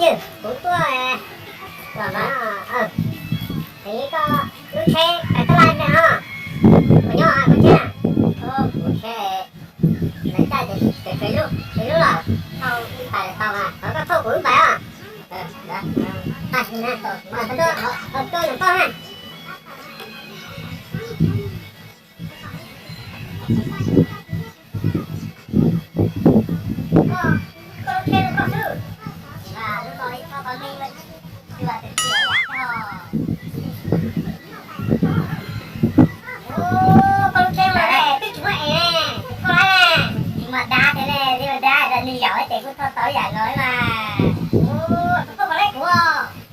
Kuv tuaj los mas, es koj lub tsheb pais tab laj ntag os? Koj nyob koj tsheb, kuv tsheb lawv caij ces tsawg lub, tsawg lub los thauj ib pais los tau mas, thov koj thauj kuv ib pais os. Tam sim no tuaj nug koj na. Koj, koj lub tsheb lub koj xwb, lub no ib txhob tau me, tsis vas tes tias yam koj. Koj lub tsheb no twb tsis muaj es, koj lab, tsis muaj dab thiab ne, tsis muaj dab, nws zaum ces kuj thauj tau ib yam nkaus mas. Koj pom lab kuv,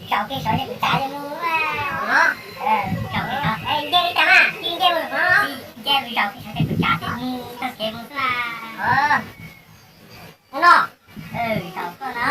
zaum kiag saud ces kuv tsav ces mus mas. Zaum kiag saud, nce li cas mas, nce mus, nce mus zaum kiag saud ces kuv tsav ces mus, taug kev mus xwb mas. No, zaum koj no.